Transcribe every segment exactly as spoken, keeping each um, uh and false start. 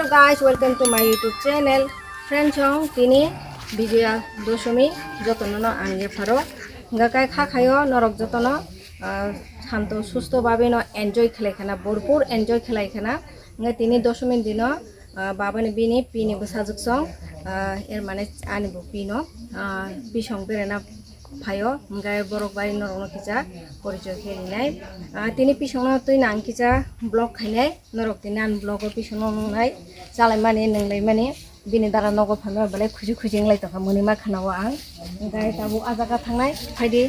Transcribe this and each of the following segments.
Guys, welcome to my YouTube channel. Friends, song tini Bijoya Doshami jotono no ang ye pharo. Hingga kai kha khayo norok jotono, ah, santo susto babe no enjoy khlai khana, bhorpur enjoy khlai khana. Hingga tini Doshami dino, ah, baba ni bini pini bwsajwk song, ah, er mane ani bo pino, ah, bisong berena phaio, hingga borok bai norok no kisa porichoi khe rinai. Ah, tini bisong no twi nang kisa vlog khainai. Norok tini ani vlog o pisono nungnai, chalaimani, nunglaimani, bini dara nogo phaima belai khusi khusi wnglai tongkha, mwnwi ma khana o ang. Hingkhe tabuk ah jaga thangnai, phaidi,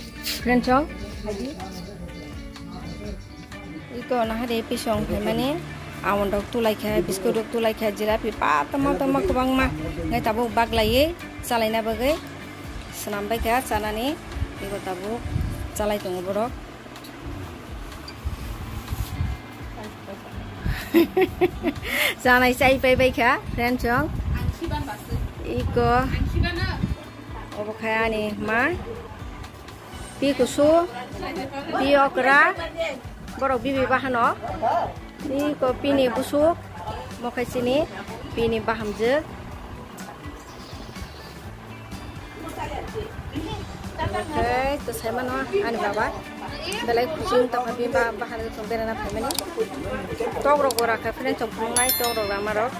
friend song, phaidi. Iko nahari pisong phaimani, amon rok tulaikha, biscuit rok tulaikha, jirapi pa tama tama kwbangma, hingkhe tabuk baglaiwi chalaina bagwi swnam baikha chanani, iko tabuk chalai tongo borok. Chanai chai pai bai kha, friend chong. Iko. Obo khai ani ma. Pi kusu, pi okra, borok bibi bahano. Iko pini busuk, mokhai chini, pini bahamjwk. Oke, to sai mano ani baba. Belai kuching tongkha bini ba bahar tong berana phaimani. Tok rok bo rakha phene tong phungnai tok rok rama rok.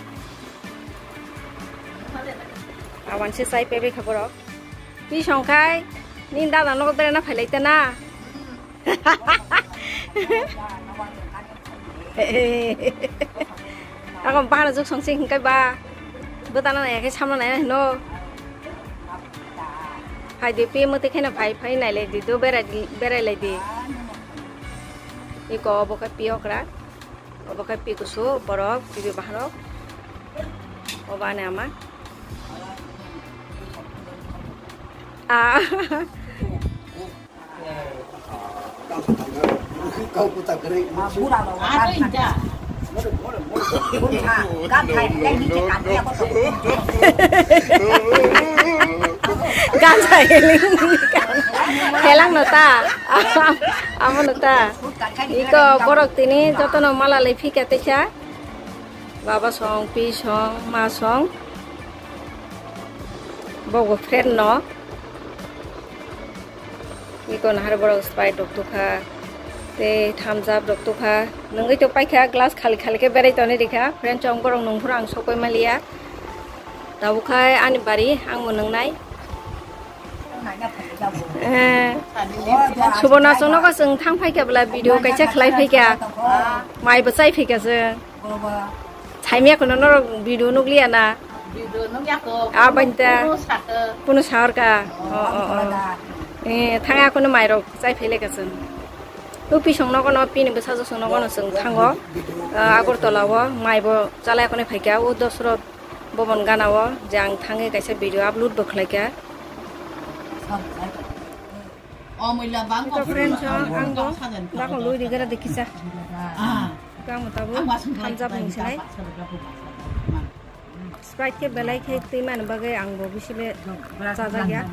Awan se sai pebe kha borok. Pi songkhai ni dada nogo berana phailai tana. Ako bahana juk song sing hingkai ba. Bwtana nai khe samna nai no. Phai di pi mwtwi kheno phai phai nai lai di do berai di, berai lai di. Iko obo khe pi okra. Obo khe pi kusu borok pi pi bahanok. Obo ani ama. Ah. Gansa heling. Helang no ta. Amo no ta. Iko borok tini jotono mala lai phika teisa. Baba song, pi song, ma song. Bobo friend no. Iko nahar borok Sprite rok tukha, tei Thums Up rok tukha. Nungwi to paikha, glass khali khali khe berai tonwi rikha. Friend chong borok nungphuru ang sokoi maliya. Tabuk khai ani bari, ang bo nungnai. Eh, Suborna chwng nogo chwng thang phaikha bwla video kaisa khlai phaikha. Mai bo chai phaikha chwng. Saimya kono norok video nukliya na? Video nukya ko. Ah, banta. Kuno saka. Kuno saor ka? Oh, oh, oh. Eh, thangya kono mairok chai phele ka chwng. Tu pisong nogo no pini bwsa josong nogo no chwng thango. Ah, Agartala o mai bo chalai kono phaikha. O Dosrot Bobon gana o je ang thangwi kaisa video upload bo khlaikha. Ito friends, ang bo bakong lui rigara dekisa. Kang mo tabuk, Thums Up ni sanai. Sprite khe belai khe twi mani bagwi ang bo bisi le chajakya.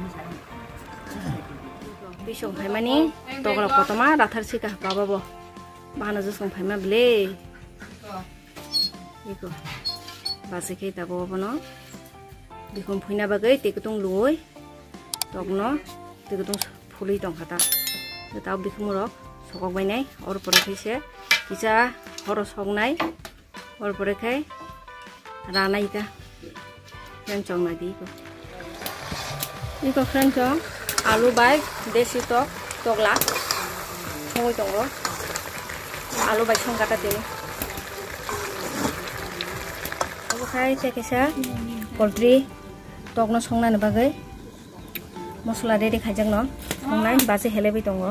Bisong phaimani togra kotorma rathar sika baba bo. Bahana josong phaima bwle. Iko. Basi khe tabuk bono. Bikhum phuina bagwi twi kutung lui. Tokno twi kutung phului tongkha ta. Tei tabuk bikhumrok sokok bainai, or pore khe se kisa horo soknai, or pore khe ranai ta. Friend chong nai di iko. Iko friend chong, alu bai desi tok, tokla songwi tongo. Alu bai songkha ta tini. Obo khai tei kaisa poultry tokno songnani bagwi. Mosola ready khaijak no. Wngnai bachi helebwi tongo.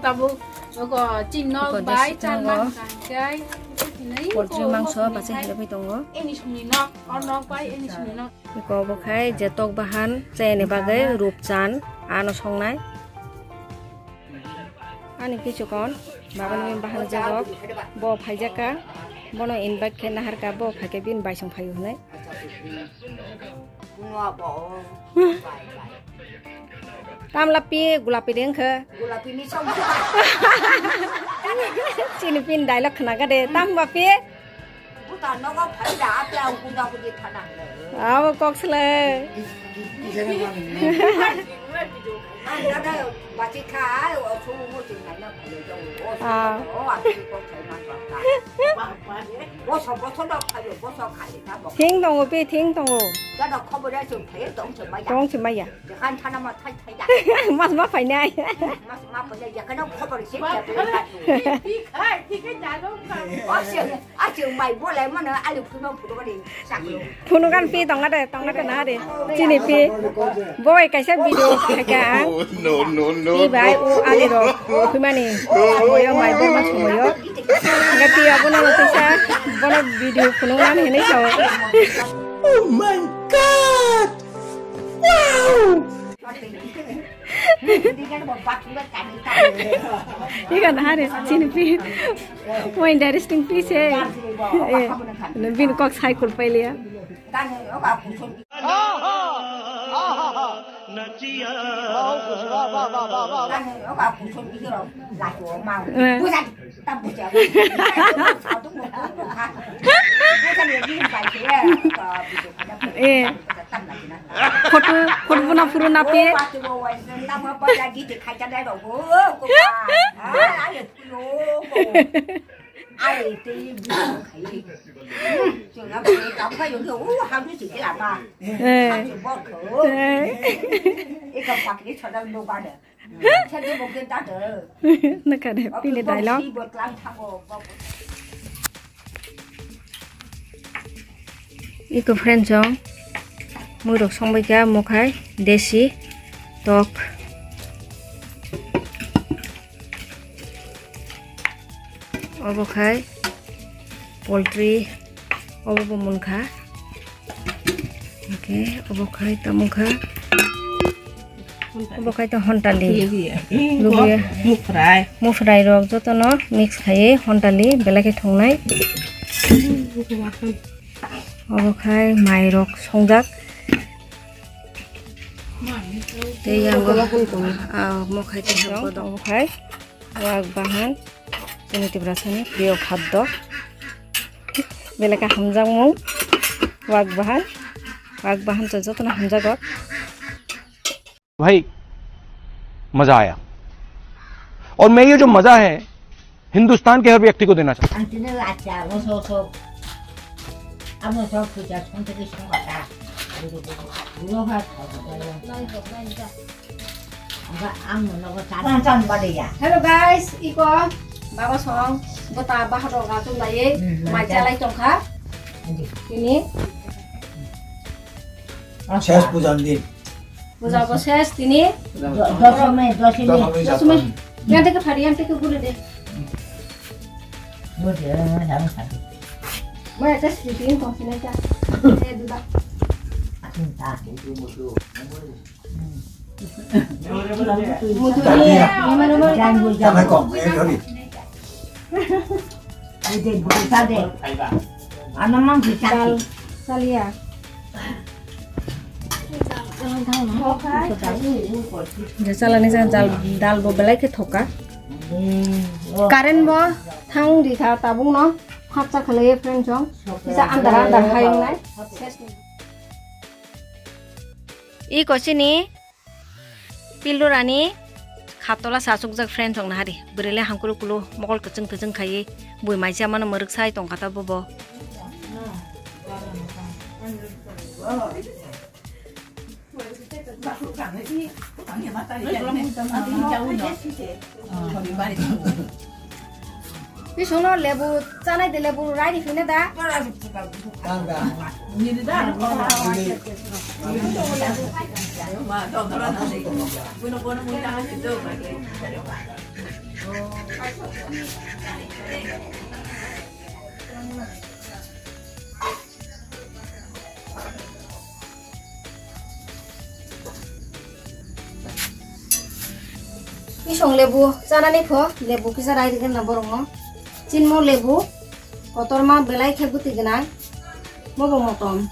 Tabuk oko chin nok bai chan nok kangkai. Poultry mangso bachi helebwi tongo. Eni sumni nok, o nok bai eni sumni nok. Iko bo khai je tok bahan chayani bagwi rupchan ano songnai. Ani kichukon babani bahan jagok bo phaijakka. Bono invite khe naharka bo phaikhe bini baisong phaio hwnwi. Tamla pi gulapi de wngkha. Gulapi ni song. Chini pin dialogue khna kha de. Tamla pi. Buta nogo phai da, apla guda gudi thana. Abo kok sle. Ang dada bati kha, o su mo tu nai na phai do. O su Ah. O a su kok sai ma ka. Bo so bo so do phai do, bo so khai na bo. Thing tongo, pi thing tongo. Dada khobor ya su phai tong se ma ya. Tong se ma ya. Jakan thana ma thai thai ya. Mas ma phai nai. Mas ma phai ya, jakan khobor se ya. Thik hai, thik hai, jago ka. O se. Achung mai bolai mano ali phunuk phunuk ani saklo. Phunuk an pi tonga de, tonga de na de. Chini pi. Boi kaisa video khaika ang. No, no, no, Pi bai no. U ali ro. Khumani. Moyo mai boma sumoyo. Ga pi abono no tisa. Bono video phunuk an hini sao. Oh my God! Wow! Ikan hari chini pi. Mo interesting pi se. Eh, bin kok cycle pailia. Eh. Photo, photo buna phuru napi. Eh. Eh. Nakha de, pini dialogue. Iko friend song, mui rok song bai kha, mo khai desi tok. Obo khai poultry, obo bo munkha. Okay, obo khai tamo kha. Obo khai to hontali. Lugia. Mufrai. Mufrai rok jotono mix khai hontali belai khe thongnai. Obo khai mai rok songjak. Tei yango, ah, mo khai tei obo khai. Wak bahan, chini Tiprasani priyo khaddo. Belai khe hamjakmung, wak bahan, wak bahan to jotono hamjago. भाई, मजा आया। और मैं ये जो मजा है, हिंदुस्तान के हर व्यक्ति को देना चाहता हूँ। Ang tini lacha, oso, oso. Amo sok puja, song teki song kata. Ulo ha, Hello guys, iko baba song bota bahado ga chum lai mai chalai tongkha. Tini ses pujan din. Puja bo ses tini. Dosomai, dosomai. Dosomai. Yang teke phari, yang teke gule de. Gule de, yang phari. Mai ta sri tin kong sini ta. Eh, duda. Asin ta. Muduni, mama, mama. Jangan kong, eh, sorry. Ide, ide, sade. Ano mang si chal. Salia. Je chalani jang dal, dal bo belai khe thoka. Current bo thang di kha tabuk no. Hapsa khalai friend jong. Kisa andar andar hai nai. Iko chini. Pildurani khatola sachukjak friend rok nahari. Bwrwi le hangkulu kulu mokol kwchwng kwchwng khaiwi bui mai cha mano mwrwk sai tongkha ta bobo. Bisongno lebu chanai de lebu raidi phine da. Isong lebu chanani pho, lebu kisa rai rikhe na borok no. Chinmo lebu, kotorma belai khe bwtwi gwnang, mobo motom.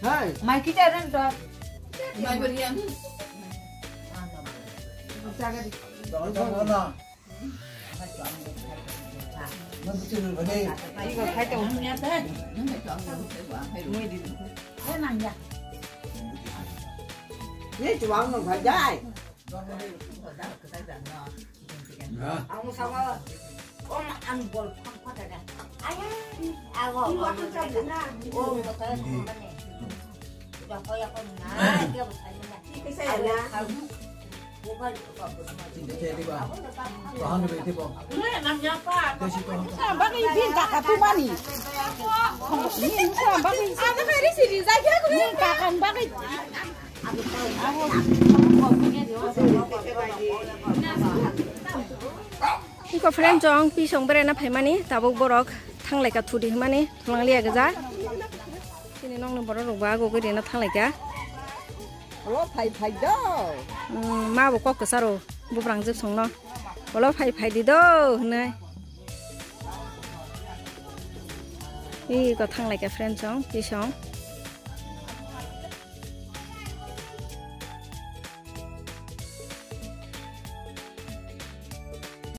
Hai. Mai kita orang dot. Mai berian. Jaga di. Ni chuang no bhai dai. Ang sama om ang bol phang phata da. Aya, ago. Udah koyak kau na, dia bukan mana. Kisah ya. Bagwi bini kaka tumani. Bini kaka bagwi. Bini kaka bagwi. Iko friend chong pisong berena phaimani tabuk borok thanglaika thudi himani thanglia gajak. Chini nokni borok rok ba gogwi rina thanglaika. Olo phai phai do. Hmm, ma bo kok kwcharo bubrang jwk songno. Olo phai phai di do hinwi. Iko thanglaika friend chong pisong.